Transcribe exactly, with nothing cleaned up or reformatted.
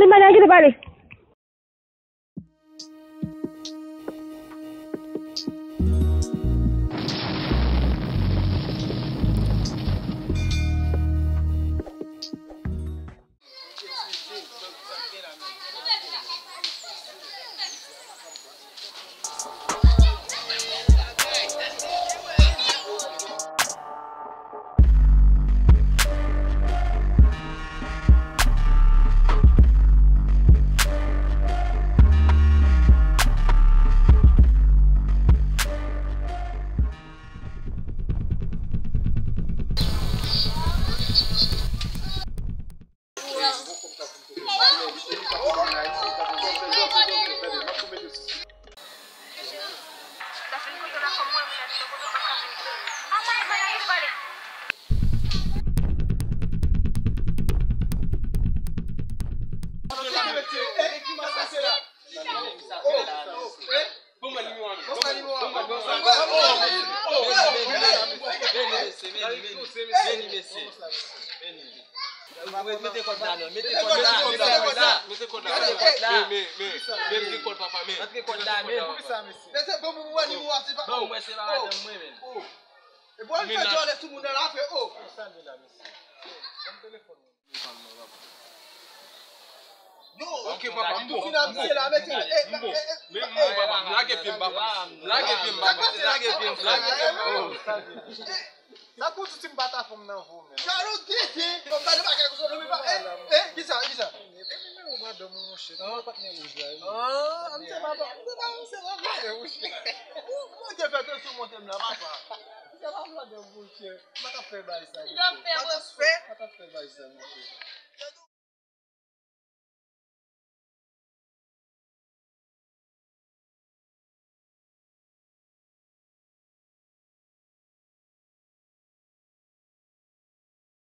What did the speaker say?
Ti madanm ki te pale. Vini, mesye, vini, vini, vini, mesye. Vini. Mete kòd la, non. Mete kòd la, mete kòd la. Mete kòd la. Mete kòd la. Men, men, men, men, mete kòd, papa, men. Antre kòd la, men. Mesye, bon, bon, bon, bon, se pa, bon, mwen, se pa madanm mwen, men. E bon, fè djòlè sou moun nan la, frè, oh. Sa l ye la, mesye. Ban m telefòn mwen. Yo, ok, papa, m bon, m bon. M bon, men m bon, papa. M lage pye m, papa. M lage pye m, papa. M lage pye m, lage pye m. Sa pou ti m pa ta fanm nan vo, men. Jalouzi, fi. Bon, gade bagay konsa, non, men pa, eh, eh, kisa, kisa? E nimewo madanm ou, monchè. Nimewo patnè wouj la, wi. Ah, m se papa, m se papa, m se papa. Patnè wouj. Ou, ou te fè te sou monte m la, papa. M se papa, madanm, monchè. M pa t ap fè bagay sa, monchè. M pa t ap fè, m pa t ap fè bagay sa, monchè.